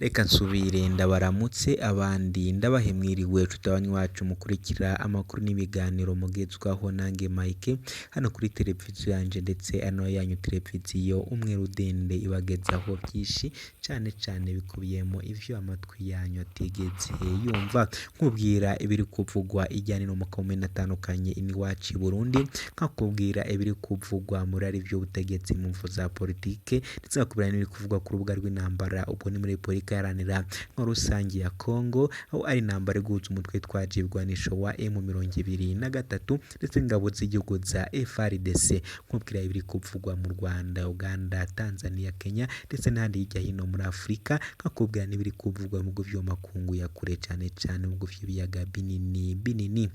Reka nsubire ndabaramutse abandi ndabahe mwiriwe nshuti wacu mukurikira amakuru n'ibiganiro mugezwaho nange Mike hano kuri televiziyo yanje ndetse ano yanyu televiziyo umwe rudende ibagezaho byinshi cane cane bikubiyemo ivyo amatwi yanyu atigeze yumva, nkubwira ibiri kuvugwa ijyanye no mu makomine atandukanye iwacu i Burundi, nkakubwira ibiri kuvugwa muri ari vy'ubutegetsi mu mvo za politike, ndetse nkakubwira n'ibiri kuvugwa ku rubuga rw'intambara ubwo ni muri Repubulika Iharanira nka rusange ya Congo, aho ari intambara iguhuza umutwe witwaje ibigwanisho wa M23 ndetse n'ingabo z'igihugu za FARDC, nkubwira ibiri kuvugwa mu Rwanda, Uganda, Tanzania, Kenya ndetse n'ahandi hirya hino muri Afurika, nkakubwira n'ibiri kuvugwa mu bihugu vyo mu makungu ya kure cane cane mu bihugu vy'ibiyaga binini binini.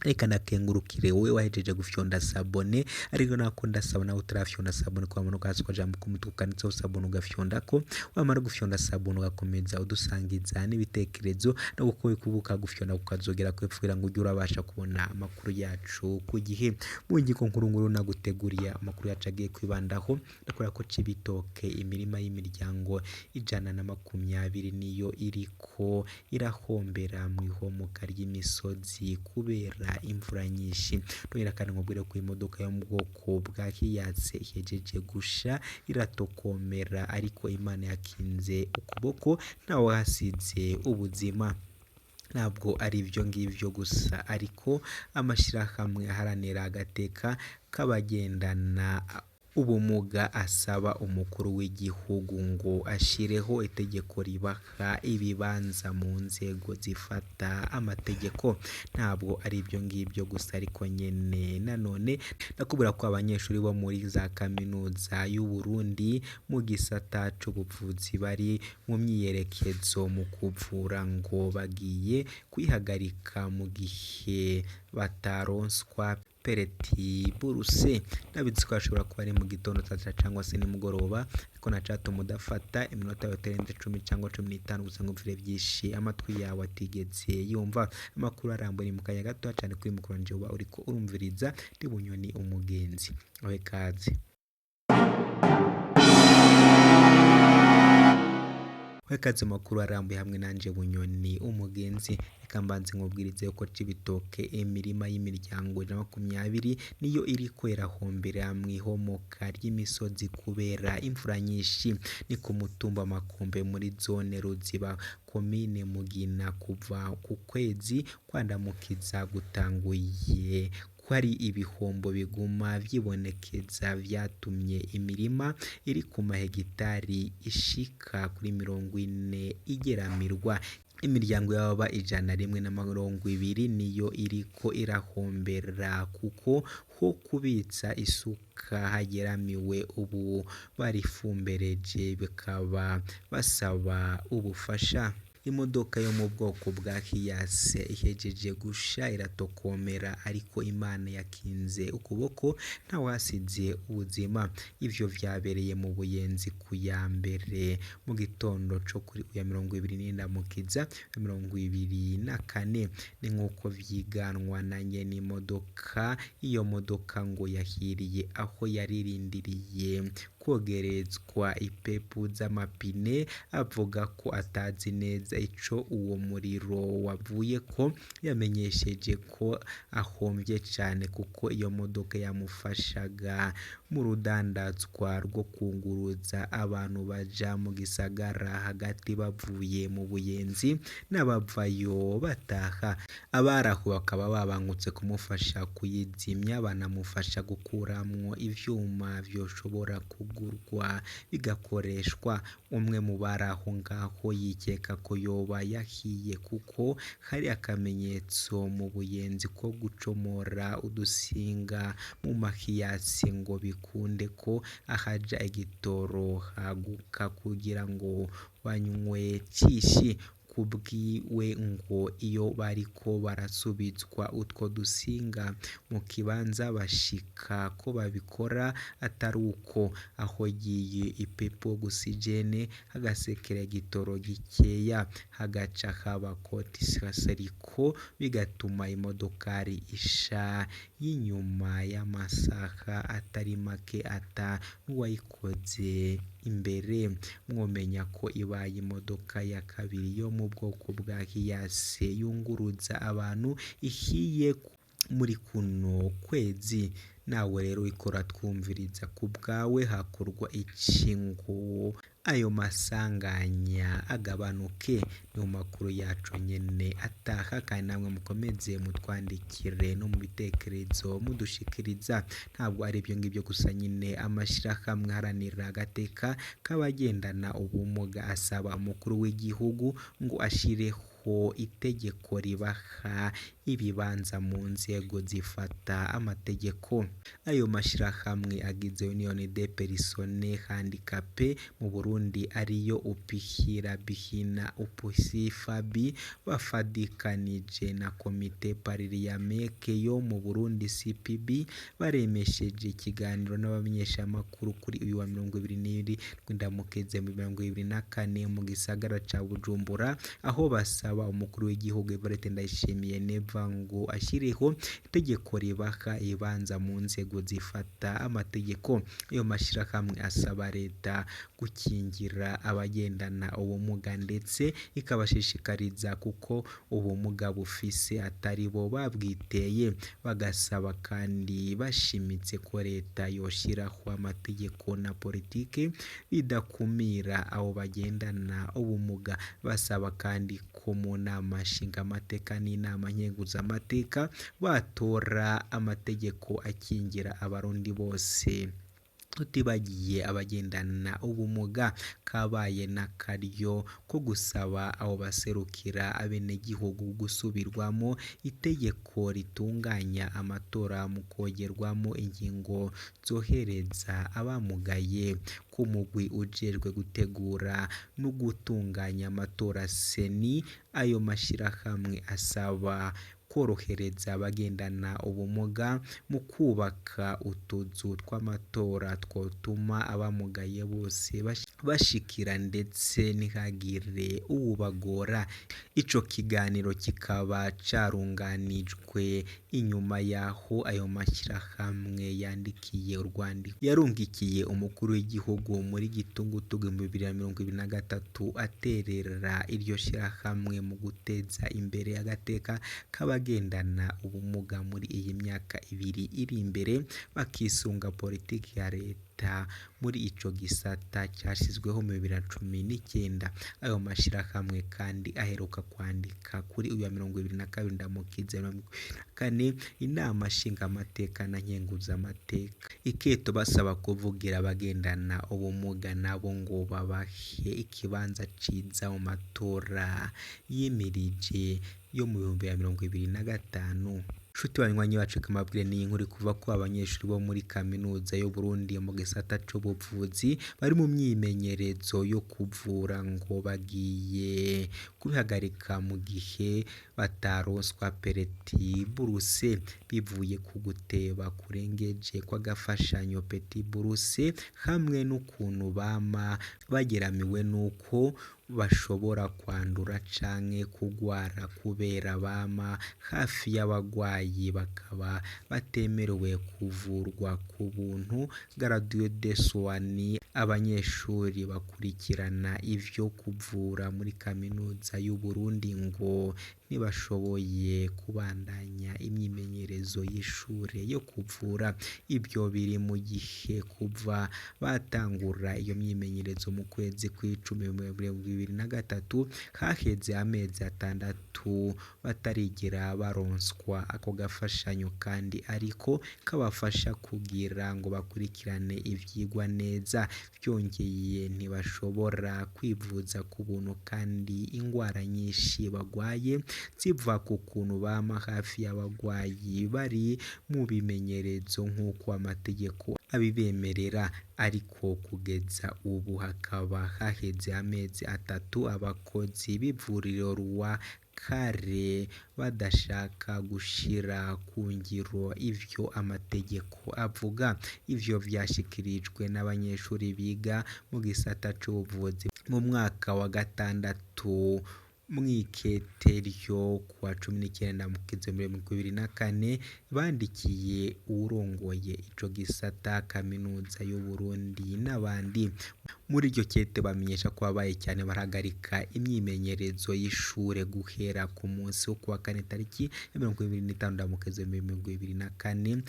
Reka nakengurukire wowe wahejeje gufyonda sabone, ariko nako ndasaba nawe utarafyonda sabone ko wamanuka hasi ukajambo k'umutuku kanditseho sabone ugafyondako, wamara gufyonda sabone ugakomeza udusangiza n'ibitekerezo no kukubuka gufyonda ukazogera kwepfo kugira ngo ujye urabasha kubona amakuru yacu ku gihe. Mu ngingo nkuru nkuru naguteguriye amakuru yacu agiye kwibandaho, ndakubwira ko Cibitoke imirima y'imiryango 120 niyo iriko irahombera mw'ihomoka ry'imisozi kubera imvura nyinshi. Ndongera kandi nkubwire ko imodoka yo mu bwoko bwa Hiace ihejeje gusha iratokomera, ariko Imana yakinze ukuboko ntawahasize ubuzima. Ntabwo ari ibyo ngivyo gusa, ariko amashirahamwe aharanira agateka k'abagendana ubumuga asaba umukuru w'igihugu ngo ashireho itegeko ribaha ibibanza mu nzego zifata amategeko. Ntabwo ari ibyo ngibyo gusa ariko nyene nanone ndakubwira ko abanyeshuri bo muri za kaminuza y'u Burundi mu gisata c'ubuvuzi bari mu myiyerekezo mu kuvura ngo bagiye kwihagarika mu gihe bataronswa pereti buruse. Ndabizi ko hashobora kuba ari mu gitondo saa sita cangwa se nimugoroba, ariko ntacatuma udafata iminota yawe itarenze 10 cangwa 15 gusa ngo umvire vyinshi amatwi yawe atigeze yumva. Amakuru arambuye mu kanya gatoya cane kuri mikoro wanje uba uriko urumviriza ndi Bunyoni umugenzi. Ohe kaze. Wekaze makuru arambuye hamwe nanje Bunyoni umugenzi. Reka mbanze nkubwirize yuko Cibitoke imirima y'imiryango 120 niyo iriko irahombera mw'ihomoka ry'imisozi kubera imvura nyinshi. Ni ku mutumba Makombe muri zone Ruziba komine Mugina kuva ku kwezi kwa Ndamukiza gutanguye ko ari ibihombo biguma vyibonekeza vyatumye imirima iri ku mahegitari ishika kuri 40 igeramirwa. Imiryango y'ababa 120 niyo iriko irahombera kuko ho kubitsa isuka hageramiwe ubu barifumbereje bikaba basaba ubufasha. Imodoka yo mu bwoko bwa Hiace ihejeje gusha iratokomera, ariko Imana yakinze ukuboko ntawahasize ubuzima. Ivyo vyabereye mu Buyenzi ku ya mbere mu gitondo co kuri uya 24 Ndamukiza 24. Ni nkuko vyiganwa na nyene imodoka. Iyo modoka ngo yahiriye aho yaririndiriye kwogerezwa ipepu z'amapine, avuga ko atazi neza ico uwo muriro wavuyeko. Yamenyesheje ko ahomvye cane kuko iyo modoka yamufashaga mu rudandazwa rwo kunguruza abantu baja mu gisagara hagati bavuye mu Buyenzi n'abavayo bataha. Abaraho bakaba babangutse kumufasha kuyizimya, banamufasha gukuramwo ivyuma vyoshobora kugurwa bigakoreshwa. Umwe mu bari aho ngaho yikeka ko yoba yahiye kuko hari akamenyetso mu Buyenzi ko gucomora udusinga mu mahiyasi ngo bikunde ko ahaja igitoro haguka kugira ngo banywe cishi. Kubwiwe ngo iyo bariko barasubizwa utwo dusinga mu kibanza bashika ko babikora atari uko, aho giye ipepo ogisijene hagasekera igitoro gikeya hagaca haba kotisaseriko bigatuma imodokari isha y'inyuma y'amasaha atari make ata n'uwayikoze. imbere. Mwomenya ko ibaye imodoka ya kabiri yo mu bwoko bwa Hiace yunguruza abantu ihiye muri kuno kwezi. Nawe rero uriko uratwumviriza, ku bwawe hakorwa iki ngo ayo masanganya agabanuke? Ni mu makuru yacu nyene ataha, kandi namwe mukomeze mutwandikire no mu bitekerezo mudushikiriza. Ntabwo ari ibyo ngibyo gusa nyine, amashirahamwe aharanira agateka k'abagendana ubumuga asaba umukuru w'igihugu ngo ashireho itegeko ribaha ibibanza mu nzego zifata amategeko. Ayo mashirahamwe agize Union des Personnes Handicapées mu Burundi ariyo Upihira Bihina Upusifabi bafadikanije na Komite Parliameke yo mu Burundi CPB, baremesheje ikiganiro n'abamenyeshamakuru kuri uyu wa 27 Ndamukeze mu 2024 mu gisagara ca Bujumbura, aho basaba umukuru w'igihugu Evariste Ndayishimiye Neva ngo ashyireho itegeko ribaha ibibanza mu nzego zifata amategeko. Ayo mashirahamwe asaba leta gukingira abagendana ubumuga ndetse ikabashishikariza kuko ubumuga bufise atari bo babwiteye. Bagasaba kandi bashimitse ko leta yoshiraho amategeko na politike bidakumira abo bagendana ubumuga. Basaba kandi ko mu nama nshingamateka n'inama nkenguzamateka batora amategeko akingira abarundi bose, tutibagiye abagendana ubumuga. Kabaye n'akaryo ko gusaba abo baserukira abenegihugu gusubirwamo itegeko ritunganya amatora mu kongerwamo ingingo zohereza abamugaye. Ku mugwi ujejwe gutegura no gutunganya amatora CENI, ayo mashirahamwe asaba korohereza abagendana ubumuga mu kubaka utuzu tw'amatora twotuma abamugaye bose bashikira ndetse ntihagire uwubagora. Ico kiganiro kikaba carunganijwe inyuma yaho ayo mashirahamwe yandikiye urwandiko yarungikiye umukuru w'igihugu muri Gitugutu 2023 aterera iryo shirahamwe mu guteza imbere agateka k'abagendana ubumuga muri iyi myaka ibiri iri imbere, bakisunga politiki ya leta muri ico gisata cyashyizweho mu 2019. Ayo mashirahamwe kandi aheruka kwandika kuri uyu wa 22 Ndamukiza 2024 inama nshingamateka na nkenguzamateka iketo basaba kuvugira abagendana ubumuga nabo ngo babahe ikibanza ciza mu matora yimirije yo mu 2025. Nshuti banywanyi bacu, kamabwire n'iyi nkuru kuva ko abanyeshuri bo muri kaminuza y'u Burundi mu gisata c'ubuvuzi bari mu myimenyerezo yo kuvura ngo bagiye kubihagarika mu gihe bataronswa Petit Bourse, bivuye ku guteba kurengeje kw'agafashanyo Petit Bourse hamwe n'ukuntu bama bageramiwe n'uko bashobora kwandura canke kugwara kubera bama hafi y'abagwayi bakaba batemerewe kuvurwa ku buntu. Gradué de soins, abanyeshuri bakurikirana ivyo kuvura muri kaminuza y'u Burundi ngo ntibashoboye kubandanya imyimenyerezo y'ishure yo kuvura. Ibyo biri mu gihe kuva batangura iyo myimenyerezo mu kwezi kw'icumi 2023 haheze amezi 6 batarigera baronswa ako gafashanyo, kandi ariko kabafasha kugira ngo bakurikirane ivyigwa neza. Vyongeye ntibashobora kwivuza ku buntu kandi ingwara nyinshi bagwaye ziva ku kuntu bama hafi y'abagwayi bari mu bimenyerezo nk'uko amategeko abibemerera. Ariko kugeza ubu hakaba haheze amezi 3 abakozi b'ivuriro Roi Kare badashaka gushira ku ngiro ivyo amategeko avuga. Ivyo vyashikirijwe n'abanyeshuri biga mu gisata c'ubuvuzi mu mwaka wa gatandatu Mw'ikete ryo kuwa 19 Mukizo 2024 bandikiye uwurongoye ico gisata, kaminuza y'Uburundi n'abandi. Muri iryo kete bamenyesha ko babaye cyane barahagarika imyimenyerezo y'ishure guhera ku munsi wo kuwa kane tariki ya 25 Ndamukizo 2024,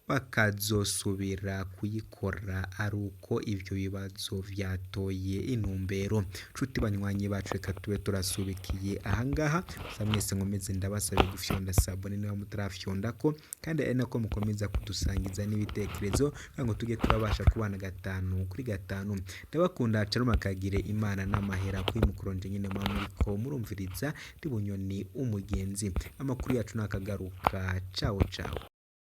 bakazosubira kuyikora ari uko ivyo bibazo vyatoye intumbero. Nshuti banywanyi bacu, reka tube turasubikiye ahangaha. Gusa mwese nkomeze ndabasabe gufyonda sabone niba mutarafyondako, kandi ari nako mukomeza kudusangiza n'ibitekerezo kugira ngo tujye turabasha kubana gatanu kuri gatanu. Ndabakunda caruma kagire Imana n'amahera kuri mukoronje nyene muba muriko murumviriza ndi Bunyoni umugenzi. Amakuru yacu nakagaruka, ciao ciao.